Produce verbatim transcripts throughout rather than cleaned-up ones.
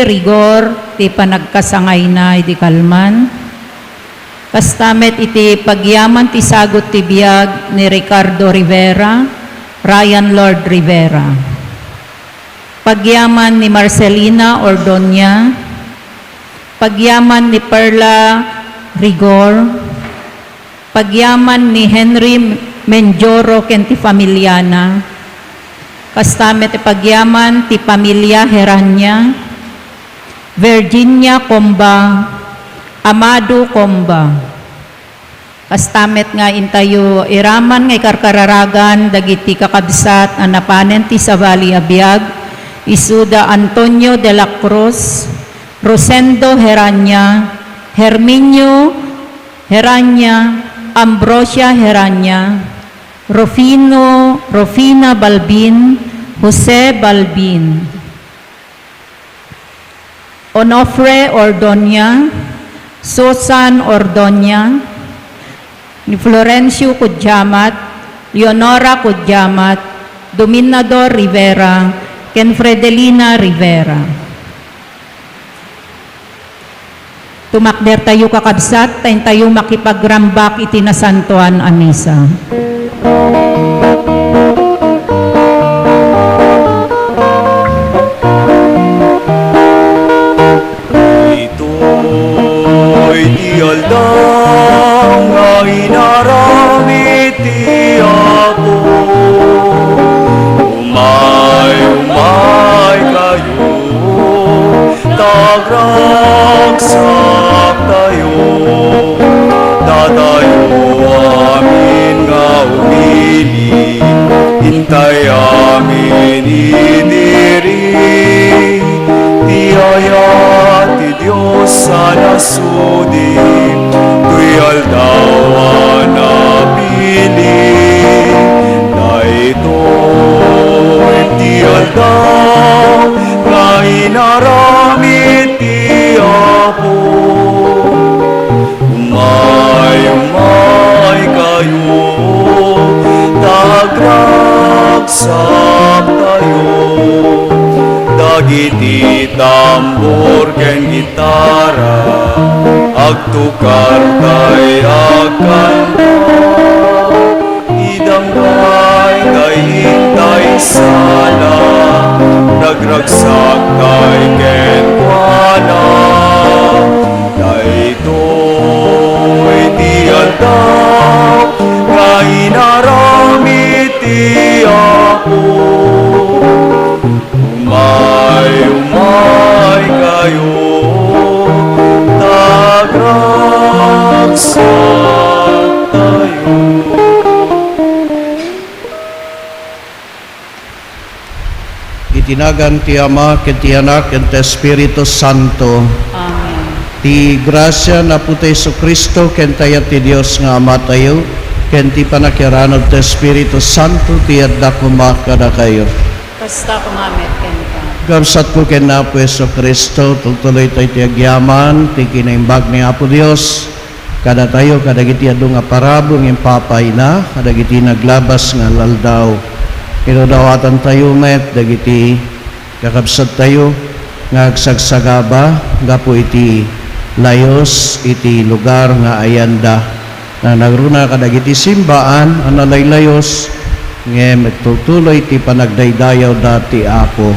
Rigor ti panagkasangayna idi kalman. Kasta met iti pagyaman ti sagut ti biag ni Ricardo Rivera, Ryan Lord Rivera. Pagyaman ni Marcelina Ordonia. Pagyaman ni Perla Rigor. Pagyaman ni Henry Menjoro ken ti familiana. Kasta met ti pagyaman ti pamilia Herania, Virginia Comba, Amado Comba. Kasta met nga intayo iraman nga ikarkararagan dagiti kakabsat a napanen ti sabali a biag, isuda Antonio de la Cruz, Rosendo Herania, Herminio Herania, Ambrosia Herania, Rufino, Rufina Balbin, Jose Balbin, Onofre Ordonia, Susan Ordonia, ni Florencio Kudiamat, Leonora Kudiamat, Dominador Rivera, ken Fredelina Rivera. Tumakdertayo, kakabsat, ta intayo makipagrambak iti nasantoan a misa. Ditoy ti aldaw nga inaramid ti Apo. Umay, umay kayo, ta agragsaktayo. Datayo amin nga umili, intay amin idiri ti ayat ti Dios a nasudi, toy aldaw a napili. Daytoy ti aldaw nga inaramid ti Apo. Umay, umay kayo, ta agragsaktayo. Dagiti tambor ken gitara, agtukartay agkanta. Idamgay tay intay sala, nagragsaktay kenkuana. Daytoy ti aldaw nga inaramid ti Apo. Umay, umay kayo, ta agragsaktayo. Iti nagan ti Ama, ken ti Anak, ken ti Espiritu Santo. Amen. Ti grasia ni Apotayo Jesu-Cristo, ken ti ayat ti Dios nga Amatayo, ken ti pannakiaramid ti Espiritu Santo, ti adda koma kadakayo. Kasta koma met kenka. Kabsatko ken Apo Jesu-Cristo, tultuloytayo ti agyaman ti kinaimbag ni Apo Dios kadatayo, kadagiti adu nga parabur nga impapayna kadagiti naglabas nga al-aldaw. Idudawatantayo met dagiti kakabsattayo nga agsagsagaba gapu iti layus iti lugar nga ayanda. Nangruna kadagiti simbaan a nalaylayus, ngem agtultuloy ti panagdaydayawda ti Apo.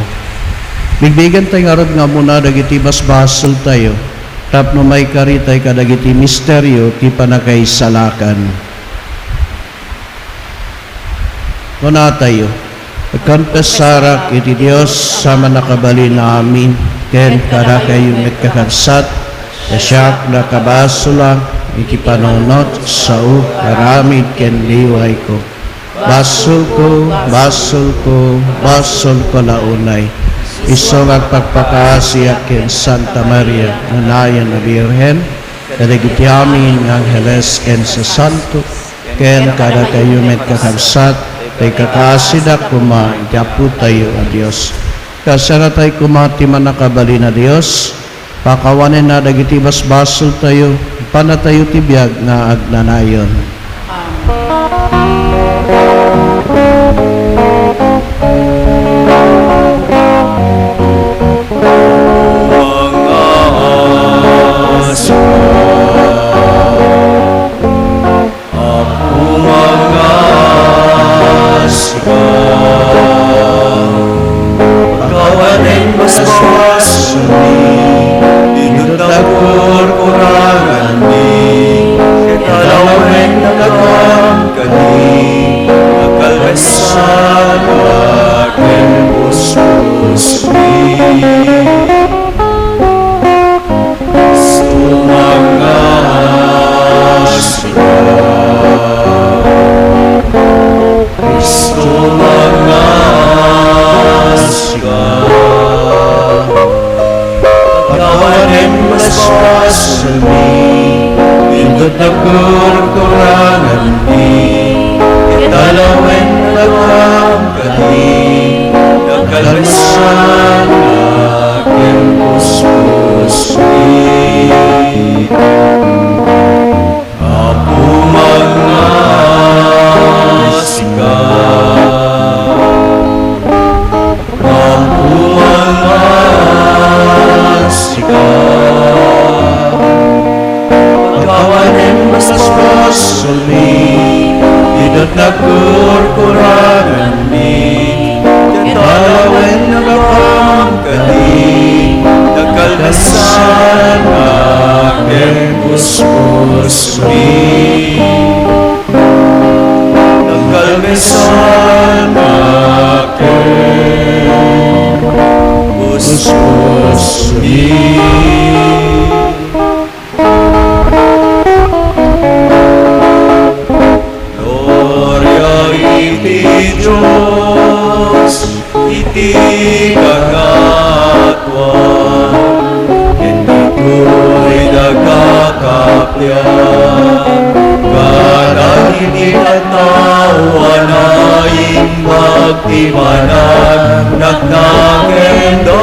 Bigbigentayo ngarud nga ammona dagiti basbasoltayo tapno maikaritay kadagiti misterio ti pannakaisalakan. Kunatayo, agkonfesarak iti Dios a Mannakabalin a amin, ken kadakayo met, kakabsat, ta siak nakabasolak iti panunot, sao, aramid ken liwayko. Basolko, basolko, basolko la unay. Isu nga agpakpakaasiak ken Santa Maria nga nayon a Birhen, kadagiti amin nga angheles ken sasanto, ken kadakayo met, kakabsat, ta ikakaasidak koma iti Apotayo a Dios. Kaasianatayo koma ti Mannakabalin a Dios, pakawanenna dagiti basbasoltayo, ipannatayo ti biag nga agnanayon. Amen. Idut a kurkuranganmi, ket alawen a kadi, nakalmesanka ken pusposmi. Sumanga sika. Kristo, mangngasika. Pakawanem basbasolmi, indut a kurkuranganmi, ket alawen a kadi, nakalmesanka ken pusposmi. Apo, mangngasika. Apo, mangngasika. Pakawanem basbasolmi, idut a kurkuranganmi, ket alawen a kadi, nakalmesanka ken pusposmi. Nakalmesanka ken pusposmi. Gloria iti Dios iti kangatoan, ken ditoy daga a kappia, kadagiti tattao a naimbag ti panagnakanna kenda.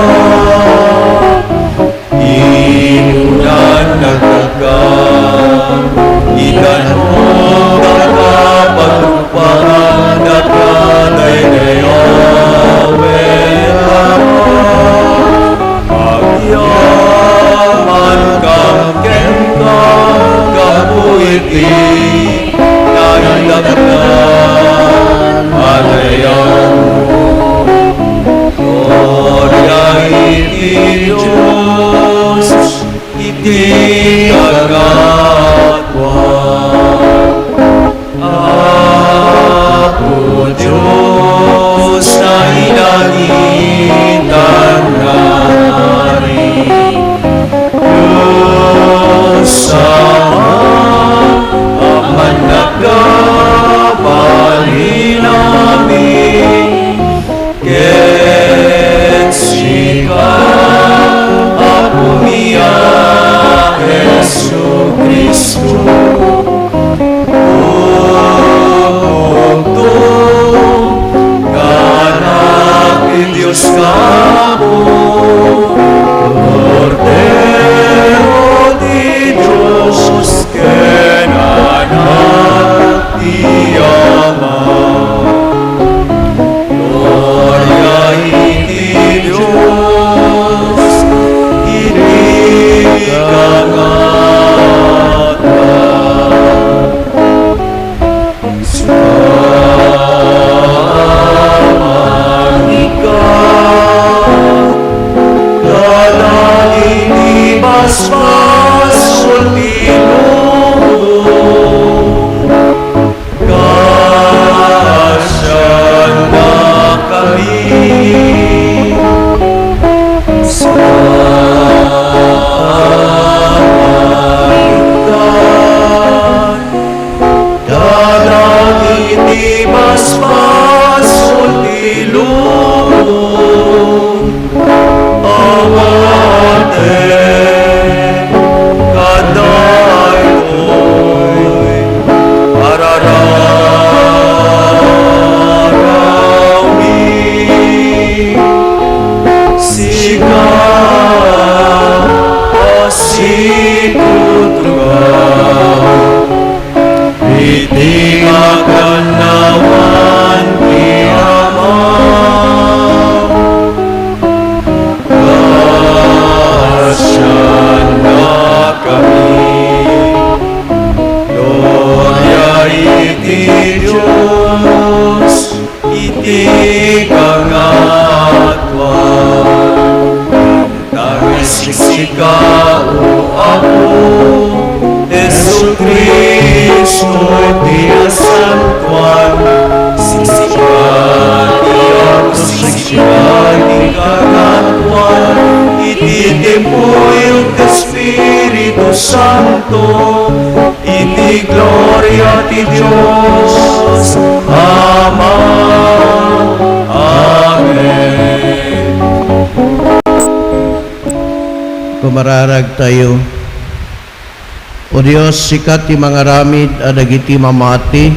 Inunan nagtagka, iganok daka, pagrumpakan daka, daydayawen daka. Agyamankam kenka, gapu iti naindaklan a dayawmo. Gloria iti Dios iti kangatoan. Apo Dios, nailangit a naidaton, Dios Ama a mannakabalin amin, ket sika, Apomi a Jesu-Cristo, Umtungtong nga Anak ti Dios nga Apo, Kordero ti Dios, ken Anak ti Ama. Gloria iti Dios iti kangatoan. Sumangika, kadagiti basbasol ti lubong, kasiannakami. Sumangika, kadagiti basbasol ti lubong, awaten kadaytoy a rararawmi. Sika a Sika, O Apo, Jesu-Cristo ti nasantoan. Sika ti Apo, sika ti Kangatoan, iti timpuyog ti Espiritu Santo, iti gloria ti Dios Ama. Amen. Kumararag tayo. O Dios, sika ti mangaramid a dagiti mamati,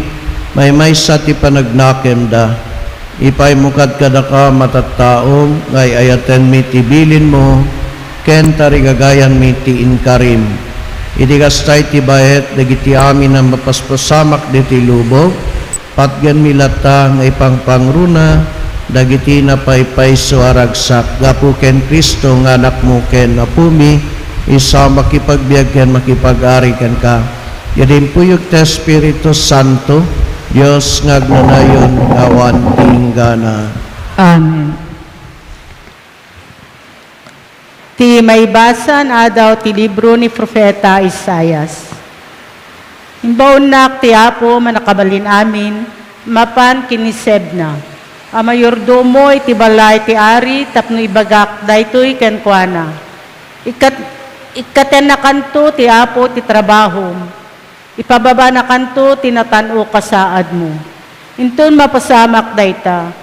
maymaysa ti panagnakemda. Ipaymo kad kadaka, matattaom, nga ay-ayatenmi ti bilinmo, ken tarigagayanmi ti inkarim. Iti kasta iti baet dagiti amin a mapaspasamak ditoy lubong, patgenmi latta nga ipangpangruna dagiti napaypayso a ragsak gapu ken Cristo nga Anakmo ken Apomi, isu a makipagbiag ken makipag-ari kenka. Iti impuyog ti Espiritu Santo, Dios nga agnanayon nga awan ti inggana. Amen. Ti maibasa nga adaw ti libro ni Profeta Isaias. Imbaonnak ti Apo a Mannakabalin-amin mapan ken ni Sebna a mayordomo iti balay ti ari tapno ibagak daytoy kenkuana: Ikkat-, ikkatennakanto ti Apo ti trabahom, ipababanakanto ti natan-ok a saadmo. Inton mapasamak dayta,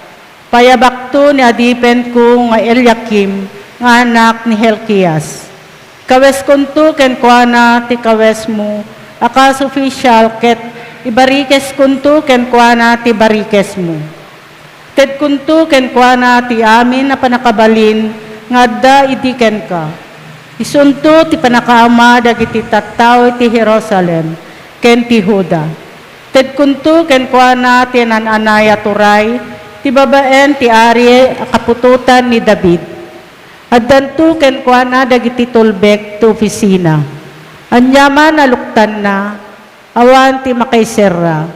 payabakto ni adipenko nga Eliakim nga anak ni Hilkias. Kaweskonto kenkuana ti kawesmo a kas-ofisial ket ibarikeskonto kenkuana ti barikesmo. Tedkonto kenkuana ti amin a pannakabalin nga adda idi kenka. Isunto ti pannakaammo dagiti tattao iti Jerusalem ken ti Juda. Tedkonto kenkuana ti naan-anay a turay ti babaen ti ari a kaputotan ni David. Addanto kenkuana dagiti tulbek ti ofisina. Aniaman a luktanna, awan ti makaiserra.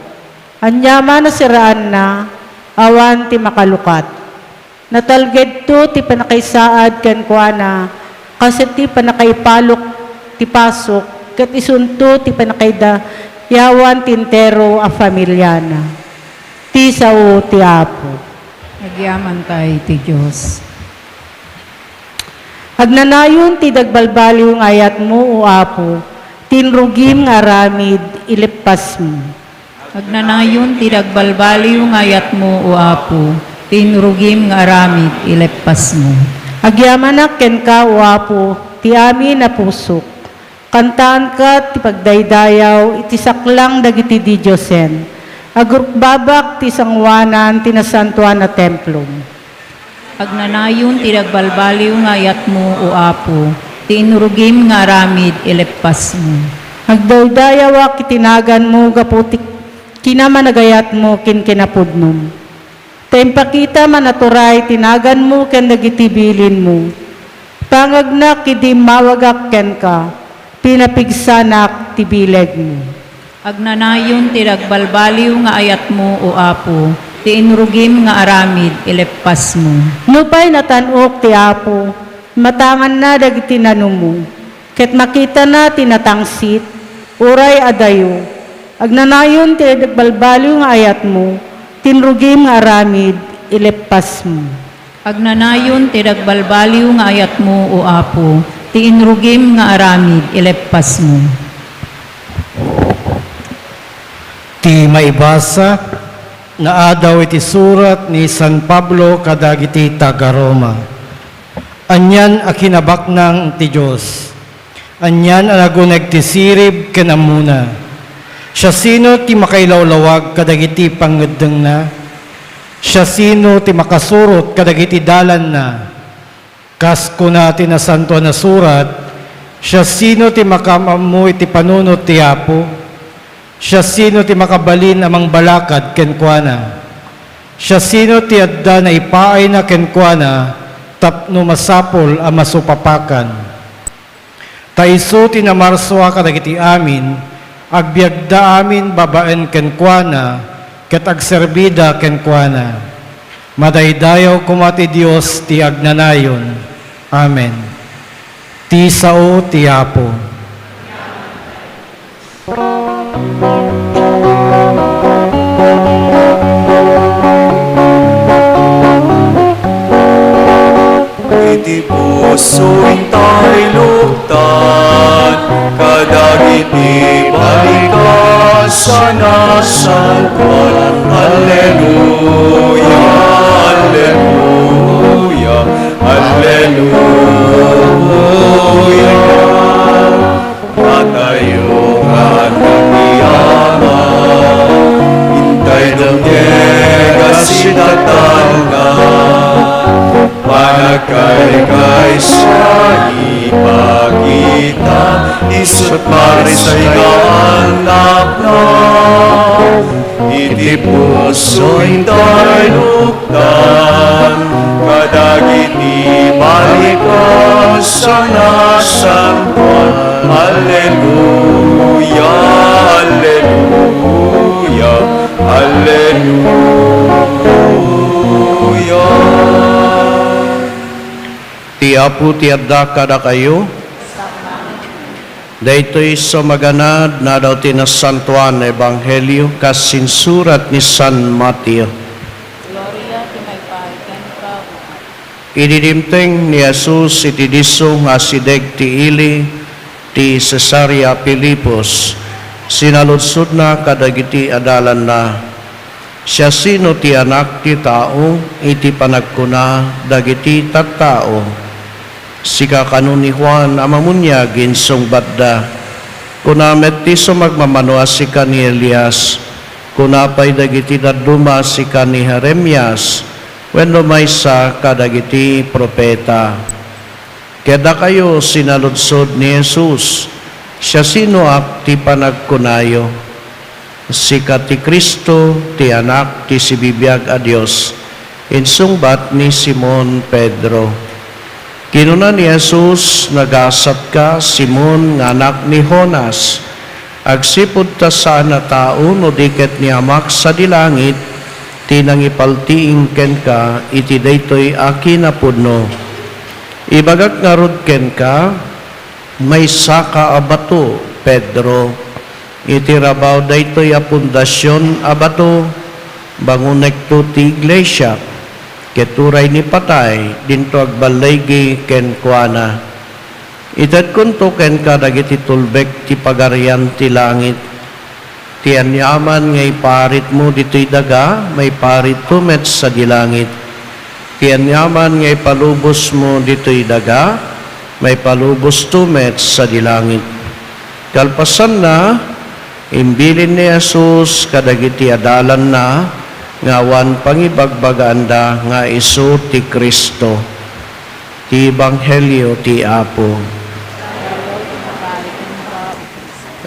Aniaman a serraanna, awan ti makalukat. Natalgedto ti pannakaisaad kenkuana kas iti pannakaipalok ti pasok, ket isunto ti pannakaidayawan ti entero a familiana. Ti sao ti Apo. Agyamanta iti Dios. Agnanayon ti dagbalbaliw nga ayatmo, O Apo, ti inrugim nga aramid, ileppasmo. Agnanayon ti dagbalbaliw nga ayatmo, O Apo, ti inrugim nga aramid, ileppasmo. Agyamanak kenka, O Apo, ti amin a pusok. Kantaanka ti pagdaydayaw iti saklang dagiti didiosen. Agrukbabak ti sangoanan ti nasantoan a templom. Agnanayon ti dagbalbaliw nga ayatmo, O Apo, ti inrugim nga aramid, ileppasmo. Agdaydayawak iti naganmo gapu ti kinamanagayatmo ken kinapudnom. Ta impakitam a naturay ti naganmo ken dagiti bilinmo. Pangagnak idi immawagak kenka, pinapigsanak ti bilegmo. Agnanayon ti dagbalbaliw nga ayatmo, O Apo, ti inrugim nga aramid, ileppasmo. Nupay natan-ok ti Apo, matanganna dagiti nanumo, ket makitana ti natangsit, uray adayo. Agnanayon ti dagbalbaliw nga ayatmo, ti inrugim nga aramid, ileppasmo. Agnanayon ti dagbalbaliw nga ayatmo, O Apo, ti inrugim nga aramid, ileppasmo. Ti maibasa nga adaw iti surat ni San Pablo kadagiti taga-Roma. Anian a kinabaknang ti Dios. Anian a naguneg ti sirib ken ammona. Siasino ti makailawlawag kadagiti pangngeddengna? Siasino ti makasurot kadagiti dalanna? Kas kuna ti Nasantoan a Surat, "Siasino ti makaam-ammo iti panunot ti Apo? Siasino ti makabalin a mangbalakad kenkuana? Siasino ti adda naipaayna kenkuana tapno masapul a masupapakan?" Ta isu ti namarsua kadagiti amin, agbiagda amin babaen kenkuana, ket agserbida kenkuana. Madaydayaw koma ti Dios ti agnanayon. Amen. Ti sao ti Apo. Iti puso intay luktan, kadagiti balikas a nasantoan. Alleluia, alleluia, alleluia. Datayo nga anak ni Ama, intay dumngeg a sidatanna, panagkaykaysa ipakita, isu't marisay nga annakna. Iti puso intay luktan, kadagiti balikas a nasantoan. Alleluia, alleluia, alleluia. Ti Apo ti adda kadakayo. Daytoy isu a maganad, nadaw ti Nasantoan a Ebanghelio kas insurat ni San Mateo. Gloria ti maipaay kenka, O Apo. Idi dimteng ni Jesus iti disso nga asideg ti ili ti Cesarea Filipos, sinaludsodna kadagiti adalanna, "Siasino ti Anak ti Tao iti panagkuna dagiti tattao?" "Sika kano ni Juan a Mamuniag," insungbatda. "Kuna met ti sumagmamano a sika ni Elias. Kuna pay dagiti dadduma a sika ni Jeremias wenno maysa kadagiti profeta." "Kadakayo," sinaludsod ni Jesus, "siasinoak ti panagkunayo?" "Sika ti Cristo, ti Anak ti sibibiag a Dios," insungbat ni Simon Pedro. Kinuna ni Jesus, "Nagasatka, Simon nga anak ni Jonas. Agsipud ta saan a tao no di ket ni Amak sadi langit ti nangipaltiing kenka iti daytoy a kinapudno. Ibagak ngarud kenka, maysaka a bato, Pedro. Iti rabaw daytoy a pundasion a bato, bangonekto ti iglesia, ket uray ni patay, dinto agballigi kenkuana. Itedkonto kenka dagiti tulbek ti Pagarian ti langit. Ti aniaman nga iparitmo ditoy daga, maiparitto met sadi langit. Ti aniaman nga ipalubosmo ditoy daga, maipalubosto met sadi langit." Kalpasanna, imbilin ni Jesus kadagiti adalanna nga awan pangibagbagaanda nga isu ti Cristo. Ti Ebanghelio ti Apo.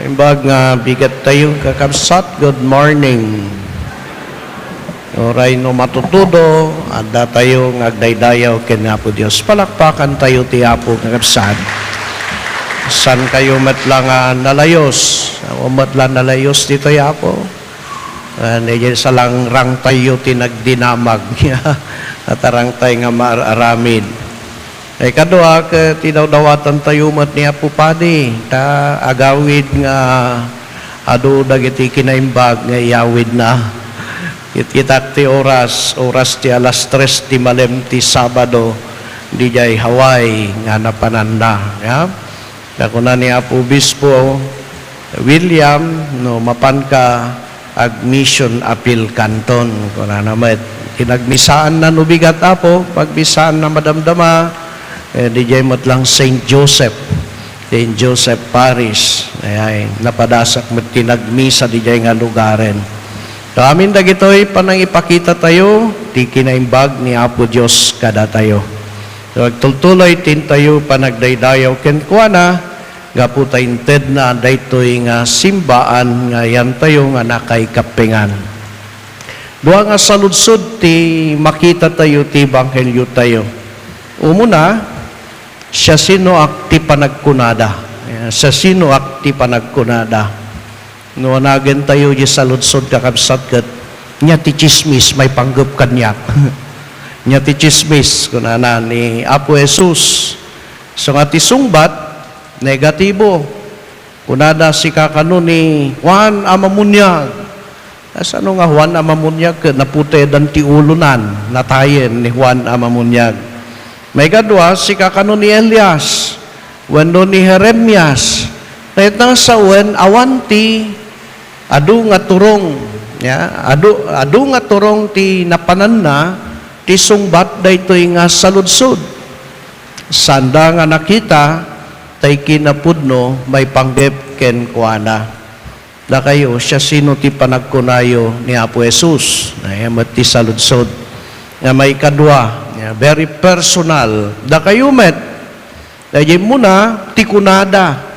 Imbag nga bigattayo, kakabsat, good morning. Uray no matutudo, addatayo nga agdaydayaw ken Apo Dios. Palakpakantayo ti Apo, kakabsat. Saan kayo met la nga nalayos? Awan met la nalayos ditoy, Apo? Ah, ni salangrangtayo ti nagdinamag. Atarangtay nga maar-aramid. Ay, kadua, ket idawdawatantayo met ni Apo Padi, ta agawid nga adu dagiti kinaimbag nga iyawidna. Kitkitak ti oras, oras ti alas tres ti malem ti Sabado, didiay Hawaii nga napananna. Ya? Ta kuna ni Apo Obispo William, "No mapanka, ag-mission appeal kanton," kunana met. Kinagmisaanna no bigat, Apo, pagmisaanna madamdama, eh, didiay met lang Saint Joseph, Saint Joseph Parish. Ay, ay, napadasak met ti nagmisa didiay nga lugaren. So, amin dagitoy panangipakitatayo ti kinaimbag ni Apo Dios kadatayo. So, agtultuloy tintayo panagdaydayaw kenkuana, gapu ta intedna daytoy nga simbaan nga yantayo nga nakaikappengan. Dua nga saludsod ti makitatayo ti ebangheliotayo. Umuna, "Siasinoak ti panagkunada?" Ayan, "Siasinoak ti panagkunada?" No anagentayo di saludsod, kakabsat, ket nia ti tsismis maipanggep kaniak. Nia ti tsismis, kunana ni Apo Jesus, So nga ti sungbat, negatibo. Kunada, "Sika kano ni Juan a Mamuniag." Kasano nga Juan a Mamuniag ket naputedan ti ulonan, natayen ni Juan a Mamuniag. Maikadua, "Sika kano ni Elias wenno ni Jeremias?" Ket nasawen, awan ti adu nga turong, ya, adu, adu nga turong ti napananna ti sungbat daytoy nga saludsod. Saanda nga nakita, tay kinapudno maipanggep kenkuana. Dakayo, siasino ti panagkunayo ni Apo Jesus? Ania met ti saludsod nga maikadua, ya, very personal. Dakayo met, daydiay muna ti kunada.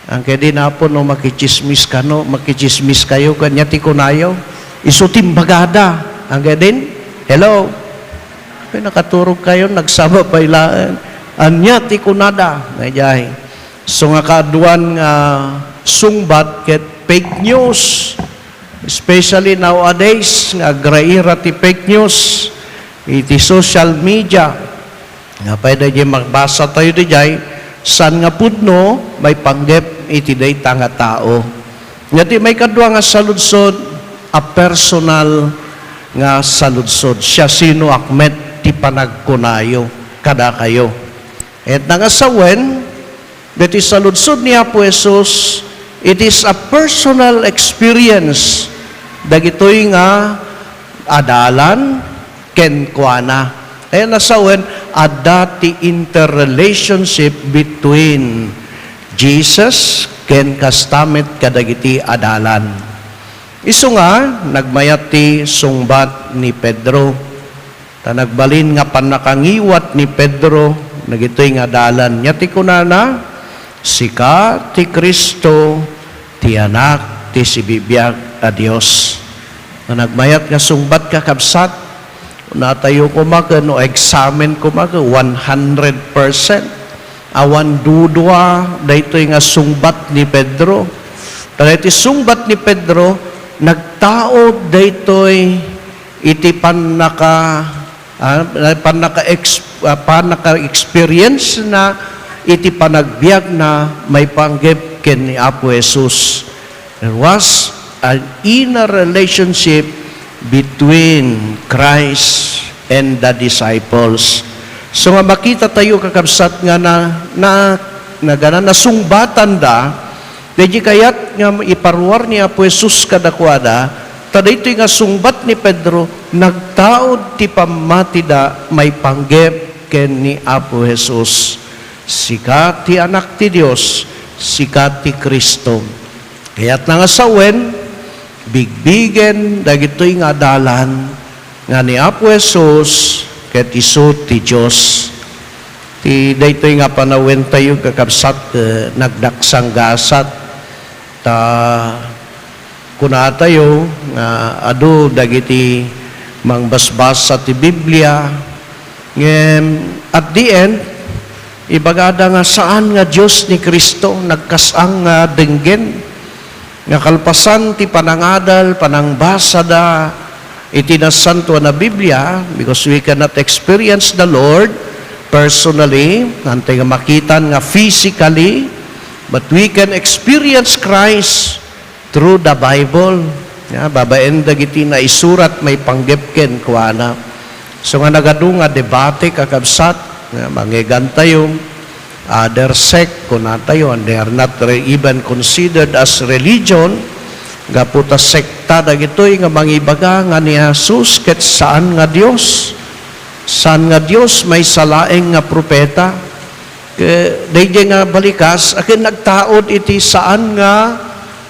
Ang kaya din, Apo, no, makichismis kano, makichismis kayo, kanya ti kunayo. Isu ti imbagada. Ang kaya din, hello? Ay, nakaturog kayo, nagsaba pay laeng. Ania ti kunada? Daydiay. So nga kaaduan nga sungbat ket fake news. Especially nowadays, nga agraira ti fake news iti social media. Nga pay daydiay magbasa tayo daydiay, saan nga pudno maipanggep iti dayta nga tao. Nga ti maikadua nga saludsod, a personal nga saludsod. Siasinoak met ti panagkunayo kadakayo? Ket nangasawen, dagiti saludsod ni Apo Jesus, it is a personal experience dagitoy nga adalan kenkuana. Kaya nasawen, adda ti interrelationship between Jesus ken kasta met kadagiti adalan. Isu nga, nagmayat ti sungbat ni Pedro. Ta nagbalin nga pannakangiwat ni Pedro dagitoy nga adalan. Ania ti kunana, "Sika ti Cristo, ti Anak ti sibibiag a Dios." Nga nagmayat nga sungbat, kakabsat, kunatayo koma ken no examine koma ken one hundred percent. Awan dudua daytoy nga sungbat ni Pedro. Dagiti sungbat ni Pedro, nagtaud daytoy iti pannaka-, ah, pannaka-ex-, ah, pannaka-experience na iti panagbiagna maipanggep ken ni Apo Jesus. There was an inner relationship between Christ and the disciples. So nga makita tayo, kakabsat, nga na, na, nagana, nasungbatanda, daydi kayat nga iparuar ni Apo Jesus kadakuada, ta daytoy nga sungbat ni Pedro, nagtaud ti pammatida maipanggep ken ni Apo Jesus. Sika ti Anak ti Dios, sika ti Cristo. Kayatna nga sawen, bigbigen dagitoy nga adalan nga ni Apo Jesus ket isu ti Dios. Ti daytoy nga panawen tayo, kakabsat, eh, nagdaksanggasat ta kunatayo nga adu dagiti mangbasbasa ti Biblia, ngem at the end, ibagada nga saan nga Dios ni Cristo, nagkas-ang nga denggen, nga kalpasan ti panangadal, panangbasada iti Nasantoan a Biblia, because we cannot experience the Lord personally, antay nga makitan nga physically, but we can experience Christ through the Bible. Ya, babaen dagiti naisurat maipanggep kenkuana. So nga nagadu nga debate, kakabsat, ya, mangegantayo, other sect, kunatayo, and they are not re-, even considered as religion, gapu ta sekta dagitoy nga mangibaga nga ni Jesus ket saan nga Dios. Saan nga Dios, maysa laeng nga propeta. Ke-, daydiay nga balikas, a ken nagtaud iti saan nga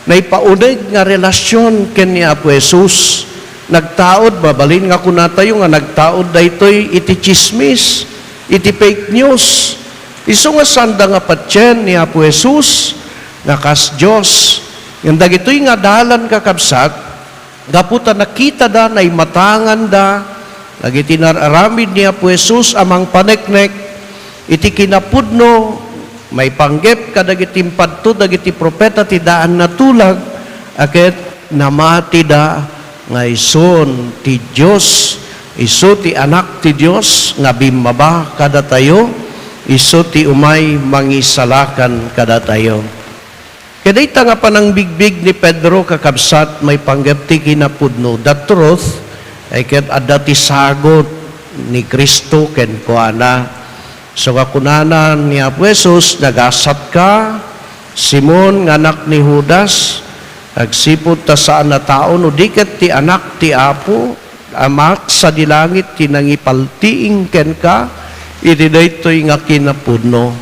naipauneg nga relasyon ken ni Apo Jesus. Nagtaud, mabalin nga kunatayo nga nagtaud daytoy iti tsismis, iti fake news. Isu nga saanda nga patien ni Apo Jesus nga kas Dios. Ngem dagitoy nga adalan, kakabsat, gapu ta nakitada, naimatanganda dagiti nar-aramid ni Apo Jesus a mangpaneknek iti kinapudno, maipanggep kadagiti impadto dagiti profeta ti daan natulag, a ket namatida nga isun ti Dios, isu ti Anak ti Dios nga bimmaba kadatayo, Isu ti umay mangisalakan kadatayo. Kadayta nga panangbigbig ni Pedro, kakabsat, maipanggep ti kinapudno, the truth, ay ket adda ti sagut ni Cristo kenkuana. So nga kunana ni Apo Jesus, "Nagasatka, Simon nga anak ni Judas, agsipud ta saan a tao no di ket ti Anak ti Apo, Amak sadi langit ti nangipaltiing kenka iti daytoy nga kinapudno."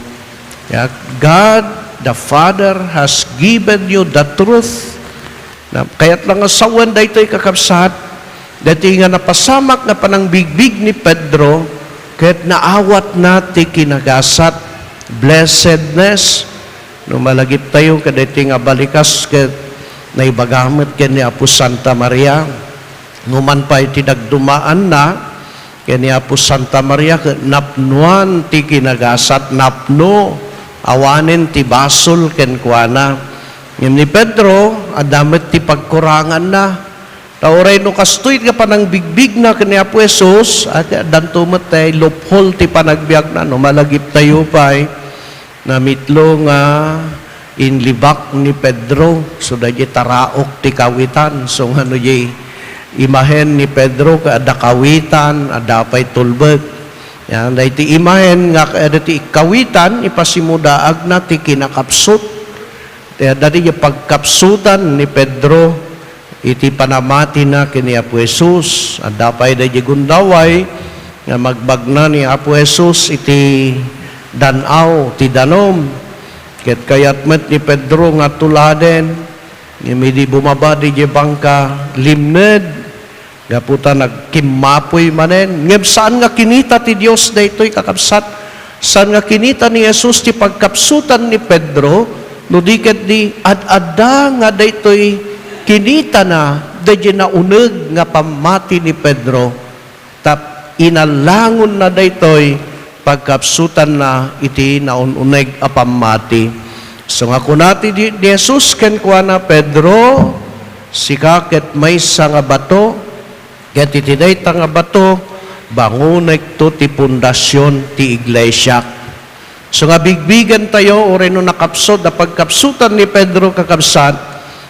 Ya, God the Father has given you the truth. Na, kayat lang nga sawen daytoy, kakabsat, daytoy nga napasamak nga panangbigbig ni Pedro, ket naawatna ti kinagasat, blessedness. No malagiptayo kadaytoy nga balikas ket naibaga met ken ni Apo Santa Maria. Numan pay ti dagdumaanna ken ni Apo Santa Maria ket napnoan ti kinagasat, napno awanen ti basol kenkuana. Ngem ni Pedro, adda met ti pagkuranganna. Ta uray no kastoy nga panangbigbigna ken ni Apo Jesus, addanto met ti loophole ti panagbiagna, no malagiptayo pay. Namitlo nga inlibak ni Pedro, so daydi taraok ti kawitan. So, nga no di imahen ni Pedro, adda kawitan, adda pay tulbek. Yan, daydi imahen nga adda ti kawitan, ipasimudaagna ti kinakapsut. Ti adda ti pagkapsutan ni Pedro, iti panamatina ken ni Apo Jesus. Adda pay daydi gundaway nga magbagna ni Apo Jesus iti dan-aw ti danum. Ket kayat met ni Pedro nga tuladen, ngem idi bumaba diay bangka, limned. Gapu ta nagkimmapoy manen. Ngem saan nga kinita ti Dios daytoy, kakabsat. Saan nga kinita ni Jesus ti pagkapsutan ni Pedro, no di ket di ad-adda nga daytoy kinitana daydi nauneg nga pammati ni Pedro, ta inallangonna daytoy pagkapsutanna iti naun-uneg a pammati. So nga kuna ti di-, ni Jesus kenkuana, "Pedro, sika ket maysa nga bato, ket iti dayta nga bato, bangonekto ti pundasion ti iglesiak." So nga bigbigentayo, uray no nakapsut a pagkapsutan ni Pedro, kakabsat,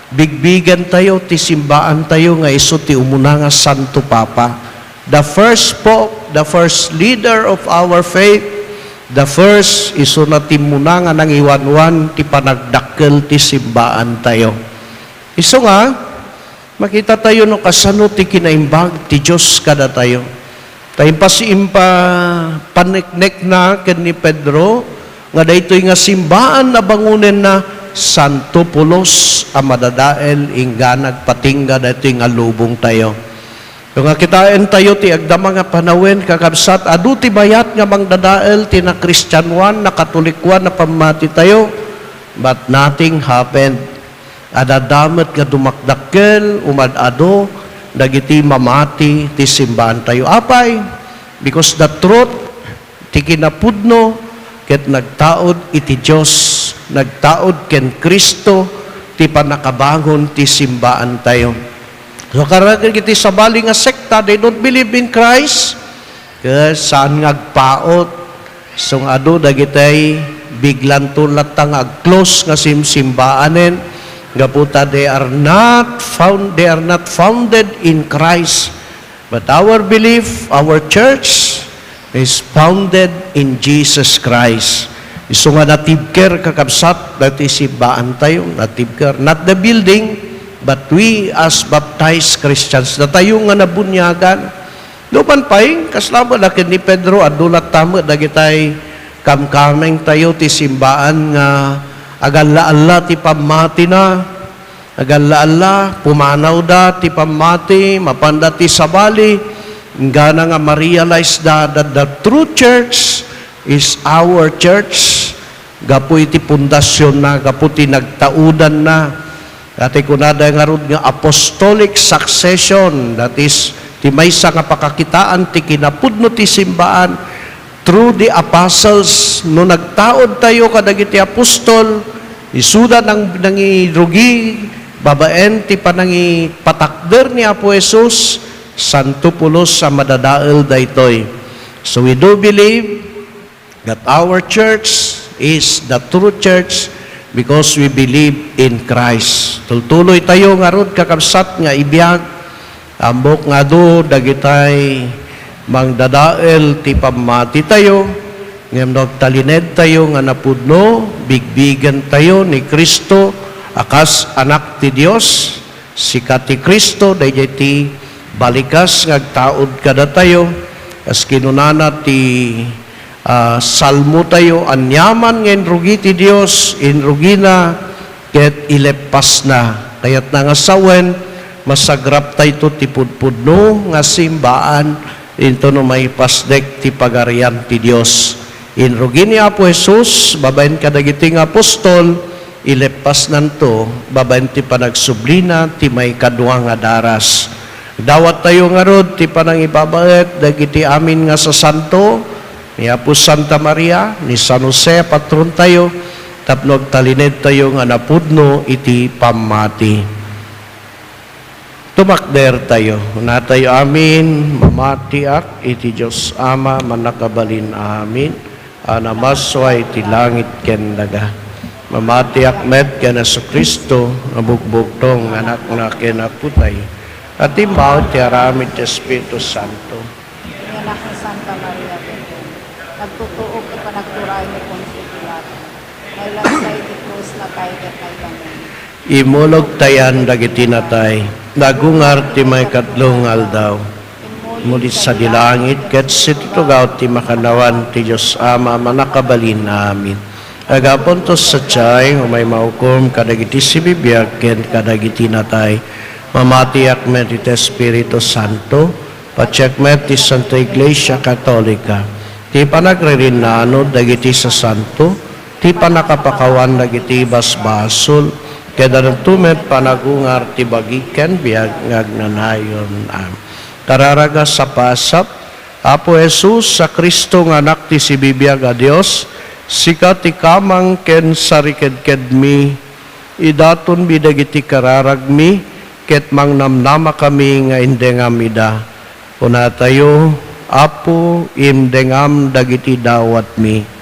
bigbigentayo ti simbaantayo nga isu ti umuna nga Santo Papa. The first Pope, the first leader of our faith, the first, isuna ti umuna nga nangiwanwan ti panagdakkel ti simbaantayo. Isu nga, makitatayo no kasano ti kinaimbag ti Dios kadatayo. Ta impas-, impapaneknekna ken ni Pedro nga daytoy nga simbaan a bangonenna, santo pulos a madadael, inggana agpatingga daytoy nga lubongtayo. No nga kitaentayo ti agdama nga panawen, kakabsat, adu ti bayat nga mangdadael ti nakristianoan, nakatolikoan a pammatitayo, but nothing happened. Adda met nga dumakdakkel, umad-adu dagiti mamati ti simbaantayo. Apay? Because the truth, ti kinapudno, ket nagtaud iti Dios, nagtaud ken Cristo ti pannakabangon ti simbaantayo. So, kararag iti sabali nga sekta, they don't believe in Christ, ket saan nga agpaut. So, nga adu dagitay biglanto latta nga ag-close nga simsimbaanen, gapu ta they are not found, they are not founded in Christ. But our belief, our church is founded in Jesus Christ. Isu nga natibker, kakabsat, dati simbaantayo, natibker. Not the building, but we as baptized Christians. Datayo nga nabuniagan. Numan pay, kasla met a ken ni Pedro, adu latta met dagitay kamkamengtayo ti simbaan nga agalla-alla ti pammatina. Agalla-alla, pumanawda ti pammati, mapanda ti sabali, inggana nga ma-realize da that the true church is our church, gapu iti pundasionna, gapu ti nagtaudanna. Dati kunada ngarud nga apostolic succession, that is, ti maysa nga pakakitaan ti kinapudno ti simbaan, through the apostles, no nagtaudtayo kadagiti apostol, isuda nang-, nangirugi babaen ti panangipatakder ni Apo Jesus, santo pulos a madadael daytoy. So we do believe that our church is the true church because we believe in Christ. Tultuloy tayo ngarud, kakabsat, nga ibiag. Ammok nga adu dagitay mangdadael ti pammati tayo, ngem no agtalined tayo nga napudno, bigbigen tayo ni Cristo a kas Anak ti Dios. Sika ti Cristo, daydiay ti balikas nga agtaud kadatayo. Kas kinunana ti, ah, salmo tayo, "Aniaman nga inrugi ti Dios, inrugina ket ileppasna." Kayatna nga sawen, masagraptayto ti pudpudno nga simbaan, intono maipasdek ti Pagarian ti Dios. Inrugi ni Apo Jesus babaen kadagiti nga apostol, ileppasnanto babaen ti panagsublina ti maikadua nga daras. Dawattayo ngarud ti panangibabaet dagiti amin nga sasanto, ni Apo Santa Maria, ni San Jose a patrontayo, tapno agtalinedtayo nga napudno iti pammati. Tumakdertayo. Kunatayo amin, "Mamatiak iti Dios Ama, Mannakabalin-amin, a namaswa iti langit ken daga. Mamatiak met ken Jesu-Cristo, a bugbugtong nga Anakna ken Apo tayo, a timmao iti aramid ti Espiritu Santo." Iti anak ni Santa Maria, Virgen, nagtutuok iti panagturay ni Poncio Pilato. Nailasta iti krus, natay ket nailangip. Imulogtayan dagiti natay. Nagungar ti maikatlo nga aldaw. Immuli sadi langit ket situtugaw ti makannawan ti Dios Ama a Mannakabalin-amin. Agapon ta sadiay, umay maukom kadagiti sibibiag ken kadagiti natay. Mamatiak met iti Espiritu Santo. Patiek met ti Santa Iglesia Katolika, ti panagririnnaanod dagiti sasanto, ti pannakapakawan dagiti basbasol, ket addanto met panagungar ti bagi ken biag nga agnanayon. Amen. Kararag a sapasap, Apo Jesus a Cristo nga Anak ti sibibiag a Dios, sika ti kamang ken sarikedkedmi, idatonmi dagiti kararagmi, ket mangnamnamakami nga indengam ida. Kunatayo, Apo, indengam dagiti dawatmi.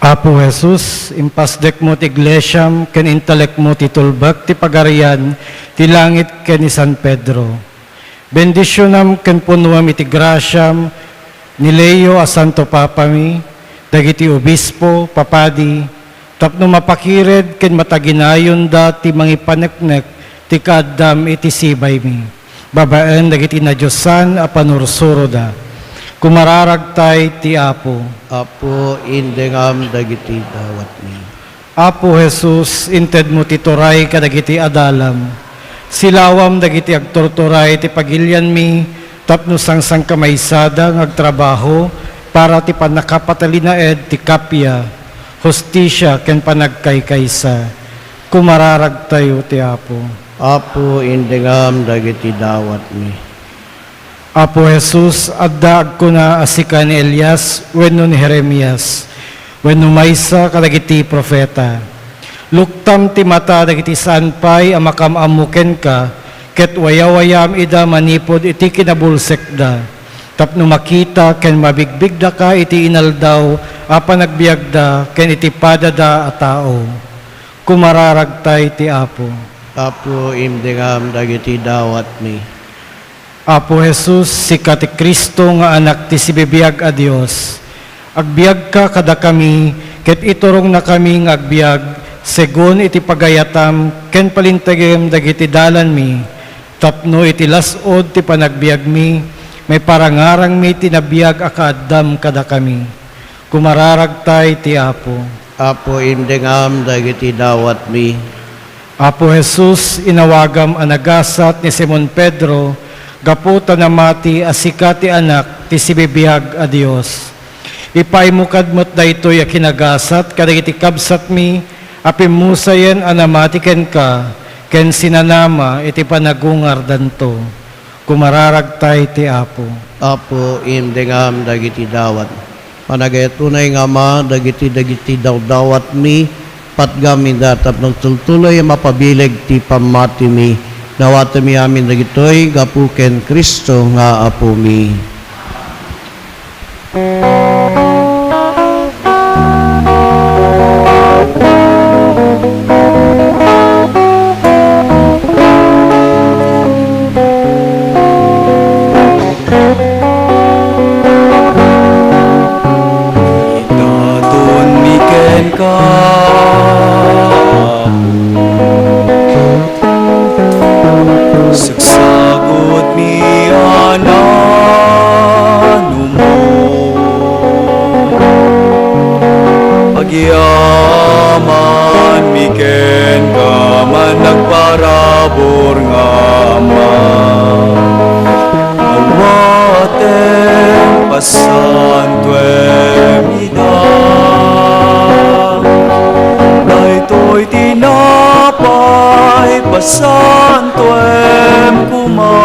Apo Jesus, impasdekmo ti iglesiam ken intalekmo ti tulbek ti pagarian ti langit ken ni San Pedro. Bendisionam ken punuem iti grasiam ni Leo a Santo Papami, dagiti obispo, papadi, tapno mapakired ken mataginayonda ti mangipaneknek ti kaaddam iti sibaymi, babaen dagiti nadiosan a panursuroda. Kumararagtay ti Apo. Apo, indengam dagiti dawatmi. Apo Jesus, intedmo ti turay kadagiti adalam. Silawam dagiti agturturay ti pagilianmi tapno sangsangkamaysada nga agtrabaho para ti pannakapatalinaed ti kappia, hustisia, ken panagkaykaysa. Kumararagtayo ti Apo. Apo, indengam dagiti dawatmi. Apo Jesus, adda agkuna a sika ni Elias wenno ni Jeremias wenno maysa kadagiti profeta. Luktam ti mata dagiti saan pay a makaam-ammo kenka ket wayawayam ida manipud iti kinabulsekda, tapno makita ken mabigbigdaka iti inaldaw a panagbiagda ken iti padada a tao. Kumararagtay ti Apo. Apo, indengam dagiti dawatmi. Apo Jesus, sika ti Cristo nga Anak ti sibibiag a Dios. Agbiagka kadakami ket iturongnakami nga agbiag segun iti pagayatam ken palintagem dagiti dalanmi, tapno iti las-ud ti panagbiagmi, maiparangarangmi ti nabiag a kaaddam kadakami. Kumararagtay ti Apo. Apo, indengam dagiti dawatmi. Apo Jesus, inawagam a nagasat ni Simon Pedro gapu ta namati a sika ti Anak ti sibibiag a Dios. Ipaaymo kad met daytoy a kinagasat kadagiti kabsatmi a pimmusayen a namati kenka ken sinanama iti panagungardanto. Kumararagtay ti Apo. Apo, indengam dagiti dawat. Panagayat unay nga Ama, dagiti, dagiti dawdawatmi, patgam ida tapno agtultuloy a mapabileg ti pammatimi. Dawatenmi amin dagitoy gapu ken Cristo nga Apomi. Idatonmi kenka, sagsagutmi a nanumo. Agyamanmi kenka, managparabur nga Ama. Awatem, pasantuem ida. Daytoy tinapay, pasantuem koma.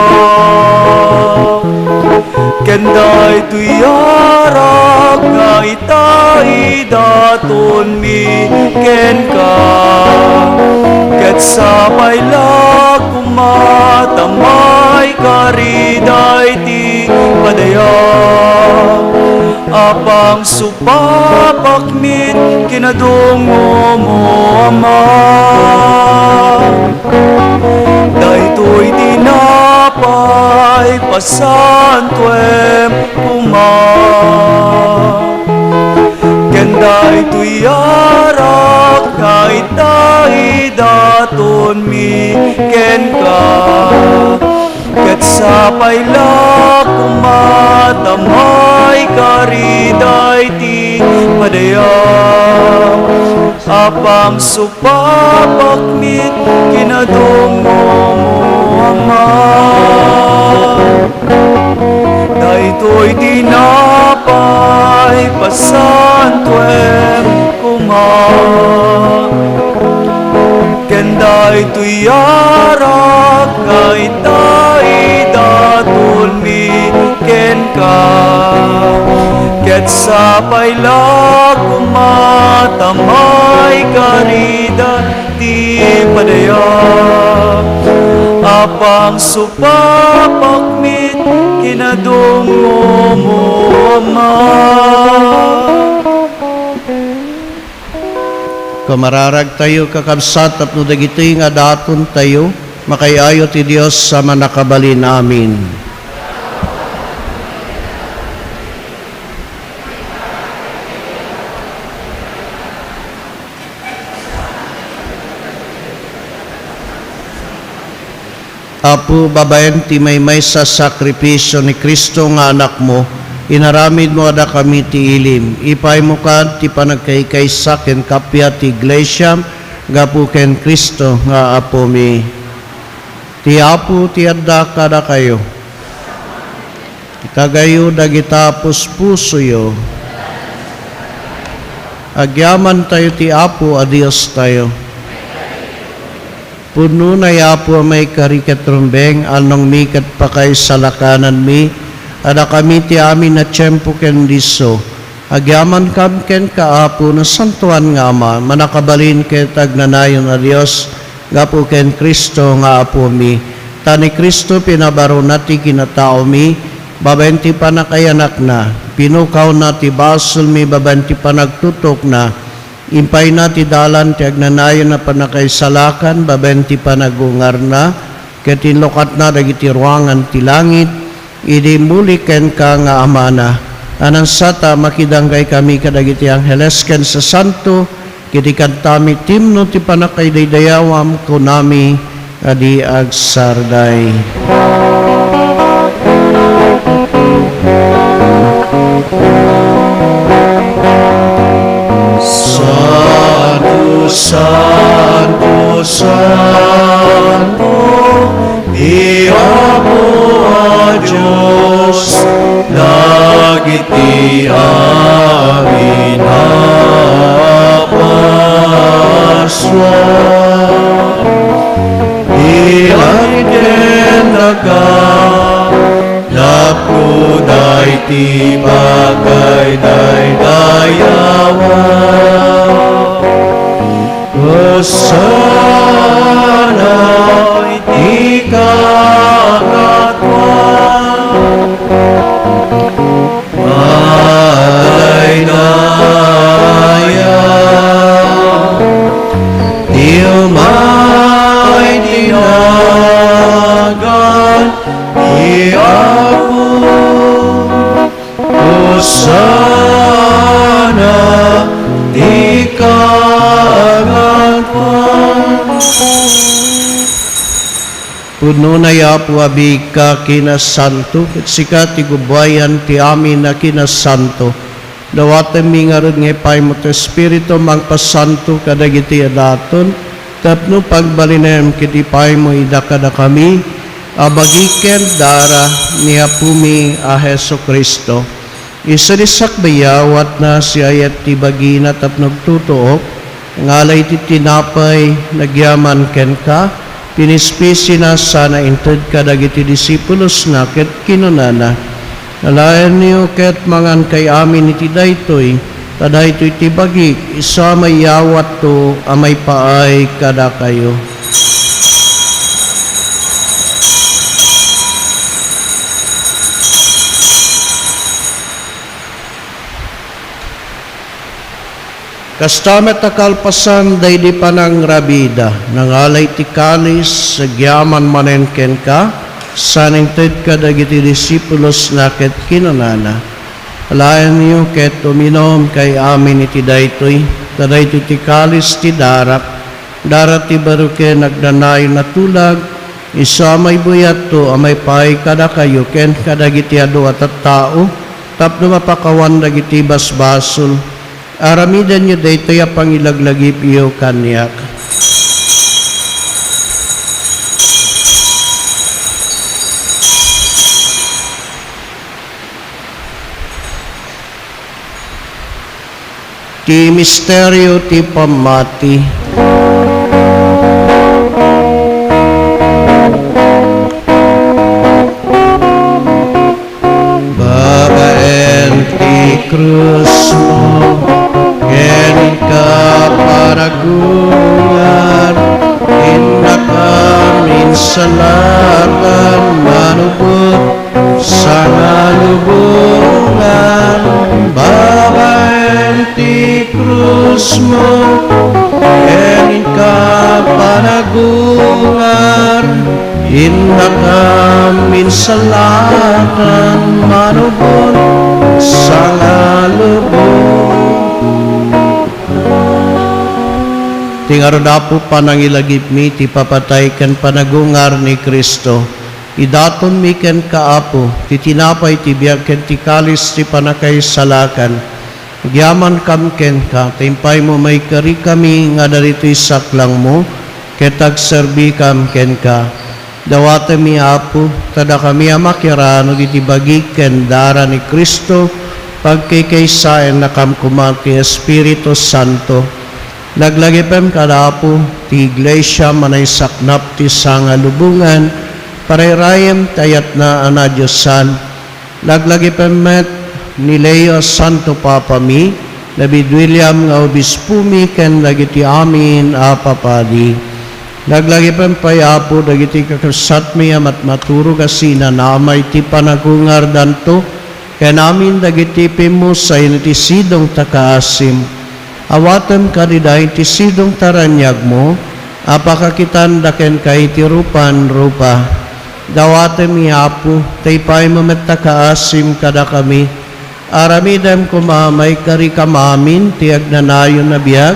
Ken daytoy arak nga ita idatonmi kenka, ket sapay la koma ta maikari daydi padayag a pangsupapakmit kinadungomo, Ama. Daytoy tinapay, pasantuem koma. Ken daytoy arak nga ita idatonmi kenka, ket sapay la koma ta maikari daydi padayag a pangsupapakmit kinadungomo, Ama. Daytoy tinapay, pasantuem koma. Ken daytoy arak nga ita idatonmi kenka, ket sapay la koma ta maikari daydi padayag a pangsupapakmit kinadungomo, Ama. Kamararagtayo, kakabsat, tapno dagitoy nga datontayo, makaay-ayo ti Dios a Mannakabalin. Amin. Apo, babaen ti maymaysa a sakrifisio ni Cristo nga Anakmo, inaramidmo kadakami ti ilim. Ipaaymo kad ti panagkaykaysa ken kappia ti Iglesia gapu ken Cristo nga Apomi. Ti Apo ti adda kadakayo. Itagayo dagita puspusoyo. Agyamantayo ti Apo a Diostayo. Pudno, Apo, a maikari ket rumbeng, alnongmi ket pakaisalakananmi, adakami ti amin a tiempo ken disso. Agyamankam kenka, Apo, Nasantoan nga Ama, Mannakabalin ket Agnanayon a Dios, gapu ken Cristo nga Apomi. Ta ni Cristo pinabarona ti kinataomi, babaen ti pannakayanakna, pinukawna ti basolmi babaen ti panagtutokna, impayna ti dalan ti agnanayon a pannakaisalakan babaen ti panagungarna, ket inlukatna dagiti ruangan ti langit, idi immuli kenka nga Amana. A nangsata, makidanggay kami kadagiti angheles ken sasanto, ket ikantami ti imno ti pannakaidaydayawam, kunami, a di agsarday. Santo, santo, santo, ti Apo a Dios, dagiti amin a parsua. Iyan ken daga, lapud daydi pakaidaydayawa. Hosanna iti kakaduan. Madaydaya ti umay ti nagan ti Apo. Hosanna ti kakaduan. Pudno na, Apo, a biigka a kinasanto, ket sika ti gubuayan ti amin a kinasanto. Dawatemmi ngarud nga ipaymo ti Espiritu mangpasanto kadagiti adaton, tapno pagbalinem ket ipaymo ida kadakami a bagi ken dara ni Apomi a Jesu-Cristo. Isu ti sakbayawatna, siak ti bagina tapno agtutuok, nangala iti tinapay, nagyaman kenka, pinispisina sana inted kadagiti disipulosna ket kinunana, "Alaenyo ket mangankay amin iti daytoy, ta daytoy ti bagik, isu a mayawatto a maipaay kadakayo." Kasta met a kalpasan daydi panangrabida, nangala iti kalis, nagyaman manen kenka, sana inted kadagiti disipulosna ket kinunana, "Alaenyo ket uminumkay amin iti daytoy, ta daytoy ti kalis ti darak, dara ti baro ken agnanayon a tulag, isu a maibuyatto a maipaay kadakayo ken kadagiti adu a tattao tapno mapakawan dagiti basbasol. Aramidenyo daytoy a pangilaglagipyo kaniak." Ti misterio ti pammati. Babaen ti krusmo ken kapanagungar, innakam insalatan manubot sangalubongan. Babaen ti krusmo ken kapanagungar, innakam insalatan manubot sangalubong. Ti ngarud, Apo, panangilagipmi ti papatay ken panagungar ni Cristo. Idatonmi kenka, Apo, ti tinapay ti biag ken ti kalis ti pannakaisalakan. Agyamankam kenka, ta impaymo maikarikami nga adda ditoy saklangmo, ket agserbikam kenka. Dawatemmi, Apo, ta dakami a makiranod iti bagi ken dara ni Cristo, pagkikaysaennakam koma ti Espiritu Santo. Laglagipem kada, Apo, ti Iglesia a naisaknap ti sangalubongan, parayrayem ti ayatna a nadiosan. Laglagipem met ni Leo a Santo Papami, David William nga Obispomi, ken dagiti amin a papadi. Laglagipem pay, Apo, dagiti kakabsatmi a matmaturog a sinanama iti panagungardanto, ken amin dagiti pimmusayen iti sidongta a kaasim. Awatem kadida iti sidongta a raniagmo a pakakitanda kenka iti rupan rupa. Dawatemmi, Apo, ta ipaymo met a kaasim kadakami. Aramidem koma a maikarikam amin ti agnanayon a biag,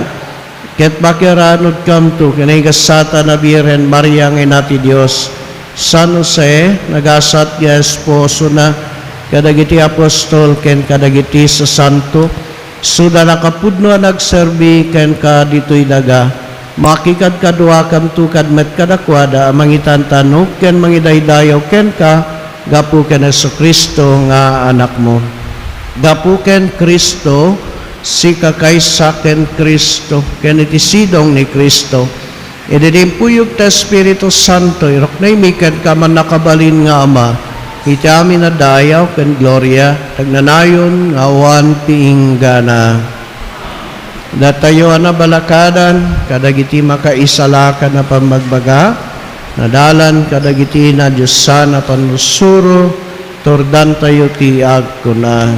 ket makiranodkamto ken naigassatan a Birhen Maria nga Ina ti Dios, San Jose, nagasat nga esposona, kadagiti apostol ken kadagiti sasanto, isuda a nakapudno a nagserbi kenka ditoy daga. Makikadkaduakamto kad met kadakuada a mangitantanok ken mangidaydayaw kenka gapu ken Jesu-Cristo nga Anakmo. Gapu ken Cristo, sika kaysa ken Cristo, ken iti sidong ni Cristo. Idi imbuyog ti Espiritu Santo, iruknoymi kenka a mannakabalin nga Ama, iti amin a dayaw ken gloria, ti agnanayon nga awan ti inggana. Datayo a nabalakadan kadagiti makaisalakan a pammagbaga, nadalan kadagiti nadiosan a pannursuro, turdantayo ti agkuna.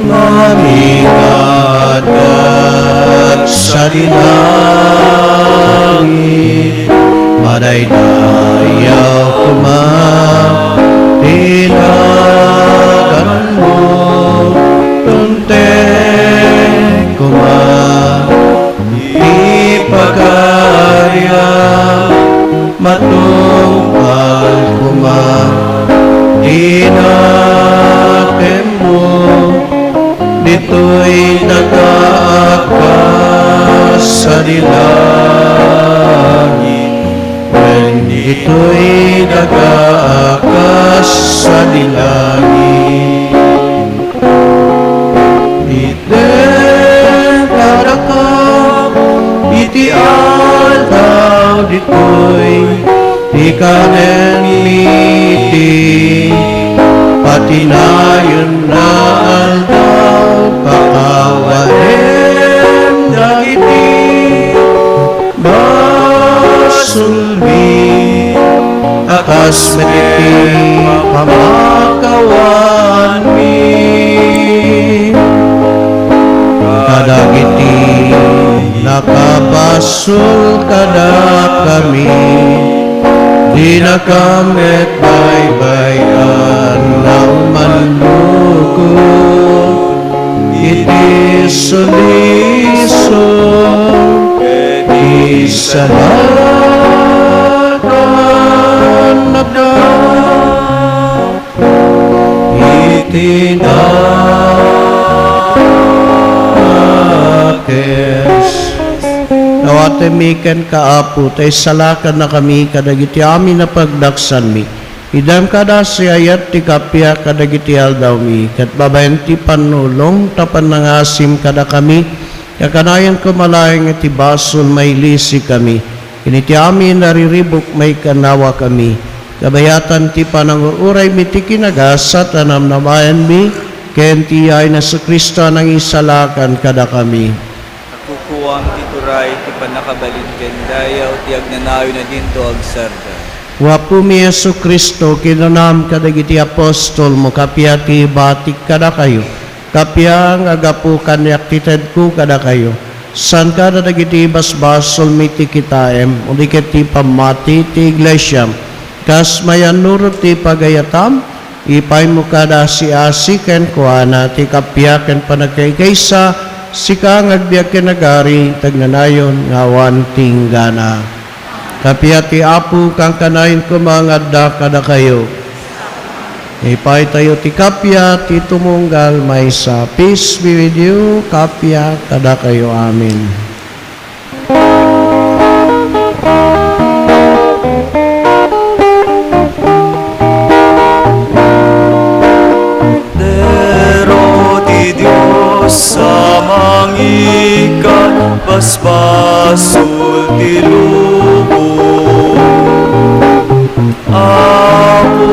Nami nga adda sadi langit, madaydayaw koma ti naganmo, tungteng koma ti pagariam, matungpal koma ti nakemmo, ditoy daga a kas sadi langit, ken ditoy daga a kas sadi langit. Itdem kadakam iti aldaw ditoy ti kanenmi iti patinayon nga aldaw. Pakawadem dagiti basolmi a kas met iti pamakawanmi kadagiti nakabasol kadakami. Dinakam met baybay-an nga umannugot iti sulisog iti sala nga adda iti nakes. Awatenmi kenka, Apo, ta isalakannakami kadagiti amin a pagdaksanmi. Itdem kada siayat ti kappia kadagiti aldawmi, ket babaen ti pannulong tapno nangngasim kadakami, nga kanayon koma laeng iti basol, mailisikami ken iti amin a riribuk, maikannawakami. Kabayatan ti panangur-uraymi ti kinagasat a namnamaenmi ken ti iyayen ni Jesu-Cristo a nangisalakan kadakami. Nakukuam ti turay ti pannakabalin ken dayaw ti agnanayon a dinto agsardeng. O Apomi Jesu-Cristo, kinunam kadagiti apostolmo, kappia ti ibatik kadakayo, kappia nga gapu kaniak ti tedko kadakayo. Saan kada dagiti basbasolmi ti kitaem, undi ket ti pammati ti iglesiam. Kas mayannurot ti pagayatam, ipaymo kada asi-asi kenkuana ti kappia ken pannakaikaisa, sika nga agbiag ken agari, ti agnanayon nga awan ti inggana. Kappia ti Apo, kankanayon koma nga adda kadakayo. Ipaytayo ti kappia ti tumunggal maysa. Peace be with you, kappia kadakayo amin. Kordero ti Dios a mangikat basbasol ti lubong. Apo,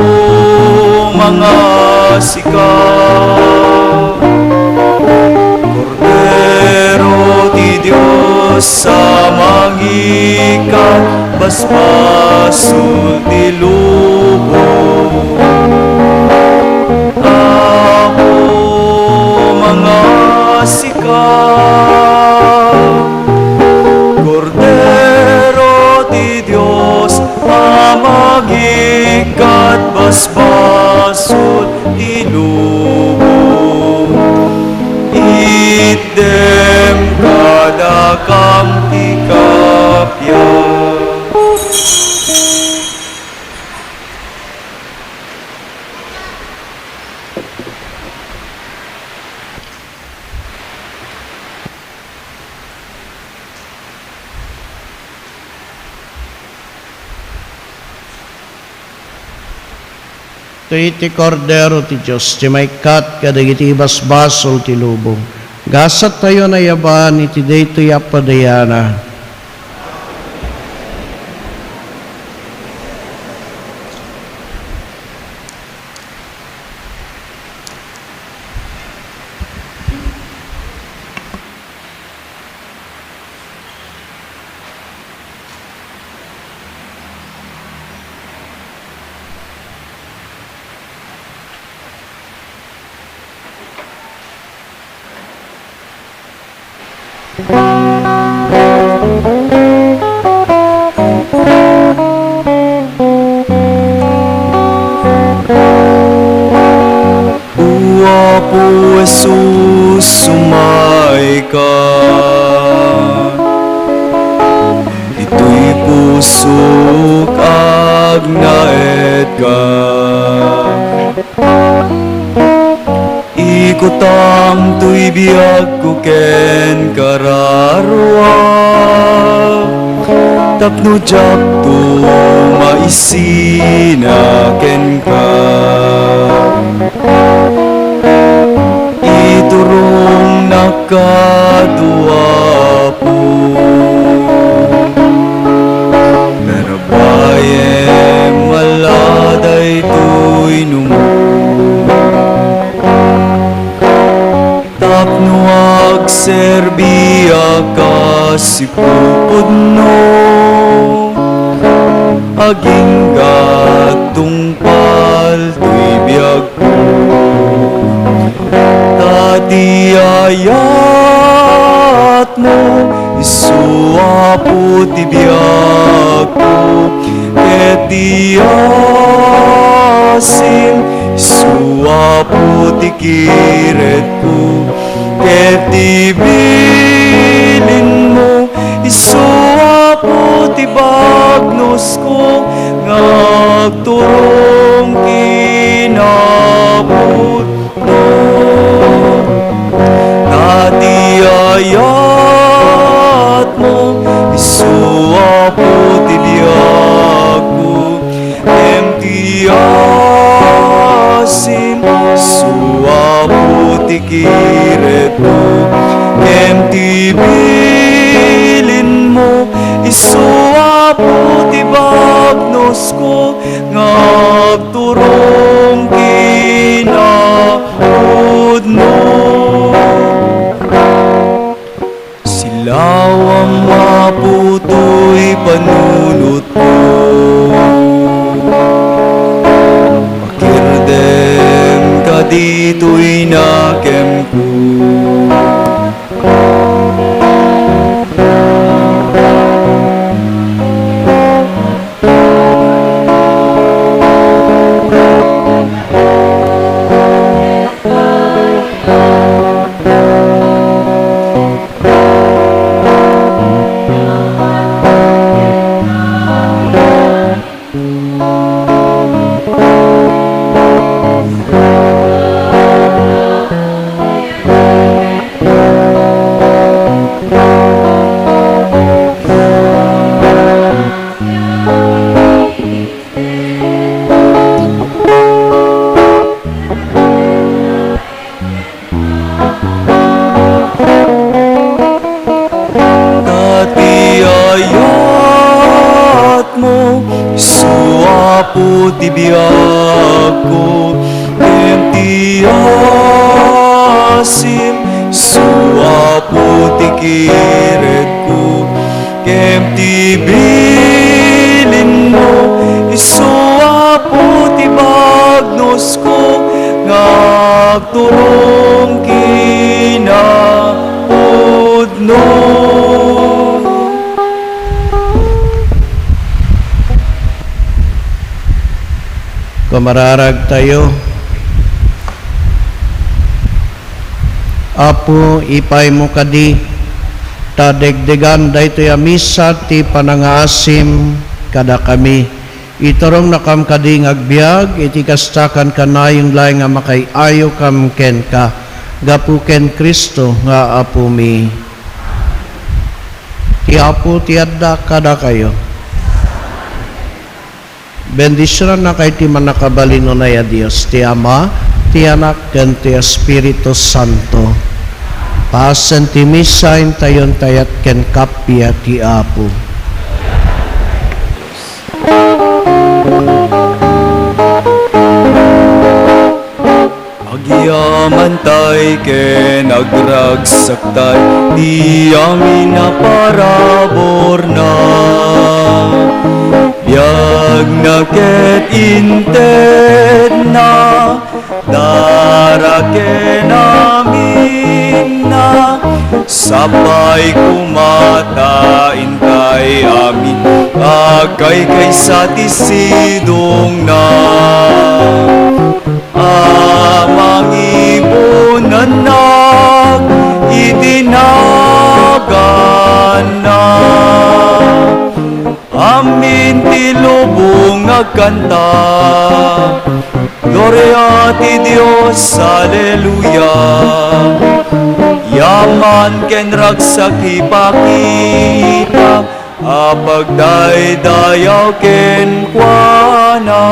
mangasika. Kordero ti Dios a mangikat basbasol ti lubong. Apo, mangasika. Kordero ti Dios a mangikat basbasol ti lubong. Itdem kadakam ti kappia. Daytoy ti Kordero ti Dios, ti maikkat kadagiti basbasol ti lubong. Gasattayo a nayaban iti daytoy a padayana. O Apo Jesus, sumayka. Itoy pusok agnaedka. Ikutam toy biagko ken kararua, tapno diakto maisina kenka. Iturongnak kano, Apo. Tarabayem a la daytoy numo. Tapno agserbiak a sipupudno, agingga tungpal toy biagko. Ta ti ayatmo, isu Apo ti biagko, ket ti asim, isu Apo ti kiretko, ket ti bilinmo, isu Apo ti bagnosko, nga agturong kinapudno. Ta ti ayatmo, isu Apo ti biagko, ken ti asim, isu Apo ti kiretko, ken ti bilinmo, isu Apo ti bagnosko, nga agturong kinapudno. Silawam, Apo, toy panunotko. Pakirdem kaditoy nakemko. Ta ti ayatmo, isu Apo ti biagko, ken ti asim, isu Apo ti kiretko, ken ti bilinmo, isu Apo ti bagnosko, nga agturong kinapudno. Kumararagtayo. Apo, ipaymo kadi, ta degdegan daytoy a misa ti panangaasim kadakami. Iturongnak kadi nga agbiag iti kasta, ken kanayon laeng nga makaay-ayokam kenka, gapu ken Cristo nga Apomi. Ti Apo ti adda kadakayo. Bendisionannaka iti mannakabalin unay a Dios, ti Ama, ti Anak, ken ti Espiritu Santo. Pasen ti misa, intayon ti ayat ken kappia ti Apo. Agyamantay ken agragsakta ti amin a paraburna, biagna ket intedna, dara ken aminna, Sapay koma ta intay amin agkaykaysa ti sidongna. A mangibunennak iti naganna. Amin ti lubong agkanta. Gloria ti Dios, aleluya. Yaman ken ragsak ipakita a pagdaydayaw kenkuana.